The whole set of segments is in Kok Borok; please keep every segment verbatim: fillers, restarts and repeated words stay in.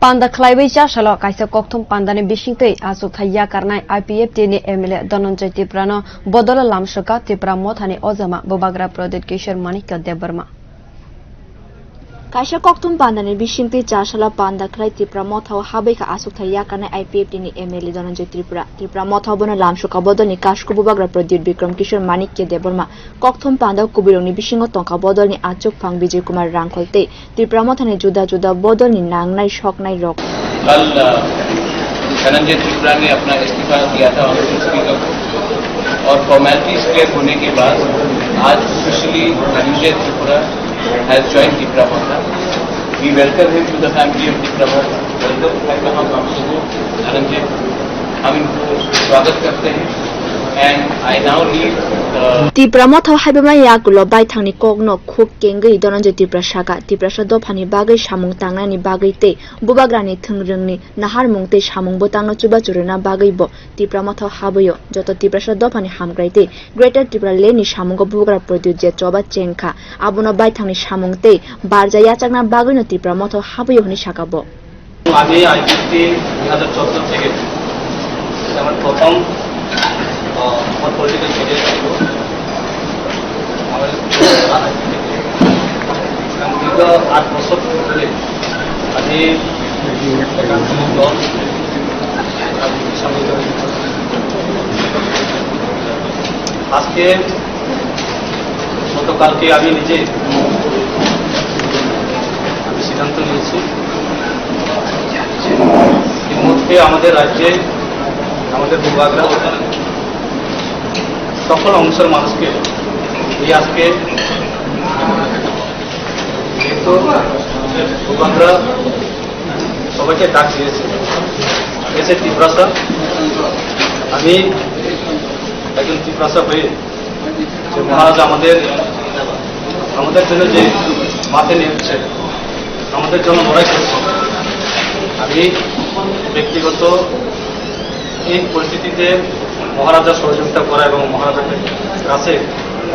Panda khlaiwi cha salo kaisa kokthum pandani bisingtwi achukthai yakarnai I P F T ni M L A Dhananjay Tripura no bodolo lamsoka Tripura Mothani ojama Bubagra Pradyut Kishore Manikya Debbarma. Kaisa kokthum pandani bisingtwi cha salo panda khlai Tripura Mothao habwi kha achukthai yakarnai I P F T ni M L A Dhananjay Tripura. Tripura Mothao bono lamsoka bodolni kasko Bubagra Pradyut Bikram Kishore Manikya Debbarma. Kokthum panda kubirokni bisingo tongkha bodolni achukphang Bijay Kumar Rangkhol tei Tripura Mothani juda juda bodolni nangnai soknai rok. कल, अ, धनंजय त्रिपुरा ने अपना इस्तीफा दिया था honourable speaker को, और formalities clear होने के बाद आज officially Dhananjay Tripura has join Tipra Motha. We welcome him to the family of Tipra Motha। Welcome, welcome. हम आपको धनंजय, हम इनको स्वागत करते हैं। And I now leave, uh, Tipra Mothao haibama yagulo baithangni kokno khuk kengwi Dhananjay Tripura saka, Tiprasa dophani bagwi samung tangnani bagwi tei Bubagrani thwngrwngni naharmung tei samung bwtangno chubachu rwna bagwi bo Tipra Mothao habwi-o. Joto Tiprasa dophani hamkrai tei Greater Tripura Land ni samungo Bubagra Pradyut je choba chengkha, abono baithangni samung tei barja yachakna bagwino Tipra Mothao habwi-o hwnwi saka bo. আমি আইপিএফটি দুই হাজার চোদ্দ থেকে আমার প্রথম, আহ, আমার political career ছিল। আমার এবং দীর্ঘ আট বছর ধরে আমি একাত্তর দল আজকে গতকালকে আমি নিজে আমি সিদ্ধান্ত নিয়েছি, এই মুহূর্তে আমাদের রাজ্যে আমাদের বুবাগ্রা সকল অংশের মানুষকে এই আজকে যেহেতু বুবাগ্রা সবাইকে ডাক দিয়েছে, এসে তিপ্রাসা, আমি একজন তিপ্রাসা হয়ে যে মহারাজ আমাদের, আমাদের জন্য যে মাঠে নেমেছে, আমাদের জন্য লড়াই করছে, আমি ব্যক্তিগত এই পরিস্থিতিতে মহারাজার সহযোগিতা করা এবং মহারাজার কাছে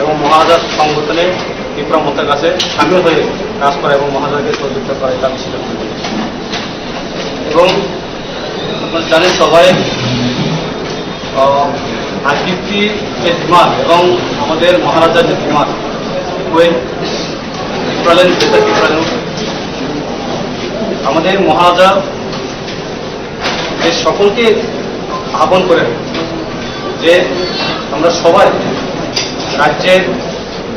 এবং মহারাজার সংগঠনে ত্রিপুরা মথার কাছে সামিল হয়ে কাজ করা এবং মহারাজাকে সহযোগিতা করা, এটা আমি সিদ্ধান্ত নিয়েছি। এবং আপনারা জানেন সবাই, আহ, আইপিএফটি যে ডিমান্ড এবং আমাদের মহারাজার যে ডিমান্ড, ওই ত্রিপুরাল্যান্ড, গ্রেটার ত্রিপুরাল্যান্ড, আমাদের মহারাজা যে সকলকে আহ্বান করেন যে আমরা সবাই রাজ্যের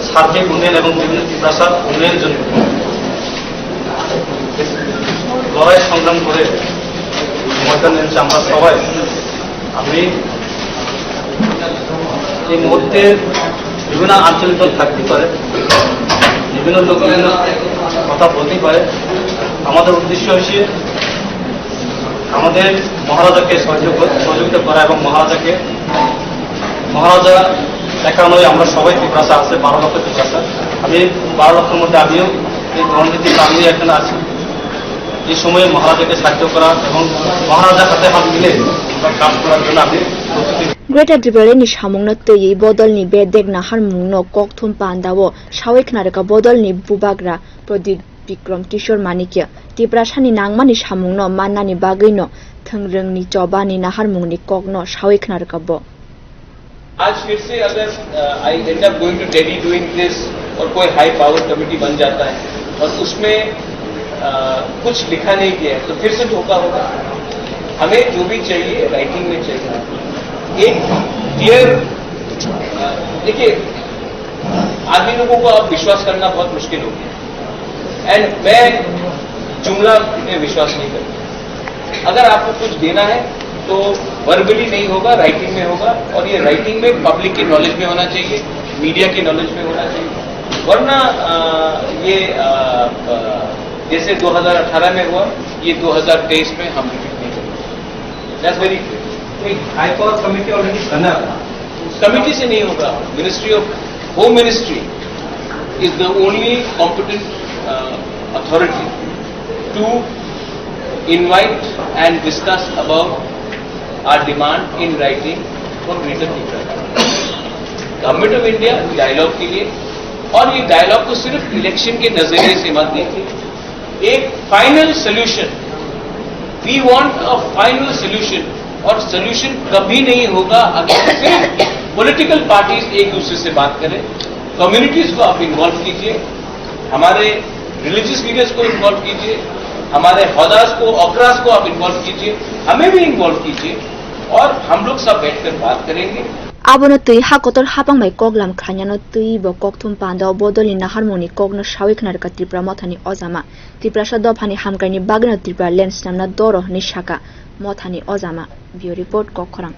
সার্বিক উন্নয়ন এবং বিভিন্ন তিপ্রাসার উন্নয়নের জন্য লড়াই সংগ্রাম করে ময়দানে নেমেছে আমরা সবাই। আমি এই মুহূর্তে বিভিন্ন আঞ্চলিক দল থাকতে পারে, বিভিন্ন লোক বিভিন্ন কথা বলতেই পারে। আমাদের উদ্দেশ্য হচ্ছে আমাদের মহারাজাকে সহযোগ-, সহযোগিতা করা এবং মহারাজাকে, মহারাজা একা নয়, আমরা সবাই তিপ্রাসা আছে, বারো লক্ষ তিপ্রাসা। আমি বারো লক্ষের মধ্যে আমিও এই ধর্মনীতি কারণে এখানে আছি। এই সময়ে মহারাজাকে সাহায্য করা এবং মহারাজার হাতে হাত মিলে আমরা কাজ করার জন্য আমি প্রস্তুতি। Greater Tipraland ni samungno twiwi bodolni bedek naharmungno kokthum pandao sawi khna rwkha bodolni bubagra Pradip Bikram Kishore Manikya. Tiprasani nangmani samungno mannani bagwino thwngrwngni chobani naharmungni kokno sawi khna rwkha bo. आज फिर से अगर, अ, I end up going to Delhi doing this और कोई high power committee बन जाता है और उसमें, अ, कुछ लिखा नहीं गया है, तो फिर से धोखा होगा। हमें जो भी चाहिए, राइटिंग में चाहिए। एक क्लियर, अ, देखिए, आदमी लोगों को अब विश्वास करना बहुत मुश्किल हो गया। एंड मैं जुमला में विश्वास नहीं करता। अगर आपको कुछ देना है तो वर्बली नहीं होगा, राइटिंग में होगा, और ये राइटिंग में पब्लिक की नॉलेज में होना चाहिए, मीडिया की नॉलेज में होना चाहिए। वरना, अ, ये, अ, अ, जैसे दो हज़ार अठारह में हुआ, ये दो हज़ार तेईस में हम रिपीट नहीं करेंगे। That's very clear. नहीं, हाई पावर कमेटी ऑलरेडी बना था। कमेटी से नहीं होगा। Ministry of Home Ministry is the only competent, uh, authority to invite and discuss about our demand in writing for Greater Tipraland। Government of India dialogue के लिए, और ये डायलॉग को सिर्फ इलेक्शन के नजरिए से मत देखिए, एक final solution We want a final solution, और सोल्यूशन कभी नहीं होगा अगर सिर्फ पॉलिटिकल पार्टीज एक दूसरे से बात करें। कम्युनिटीज को आप इन्वॉल्व कीजिए, हमारे रिलीजियस लीडर्स को इन्वॉल्व कीजिए, हमारे हदास को, अक्रास को आप इन्वॉल्व कीजिए, हमें भी इन्वॉल्व कीजिए और हम लोग सब बैठकर बात करेंगे। Abono twi ha kotor hapang bai koklam khlainano twi bo kokthum panda o bodolni naharmungni kokno sawi khna rwkha Tripura mothani ojama. Tiprasa dophani hamkraini bagwino Tripura land snamna doro hwnwi sakha mothani ojama. Bureau Report, Kokkhorang.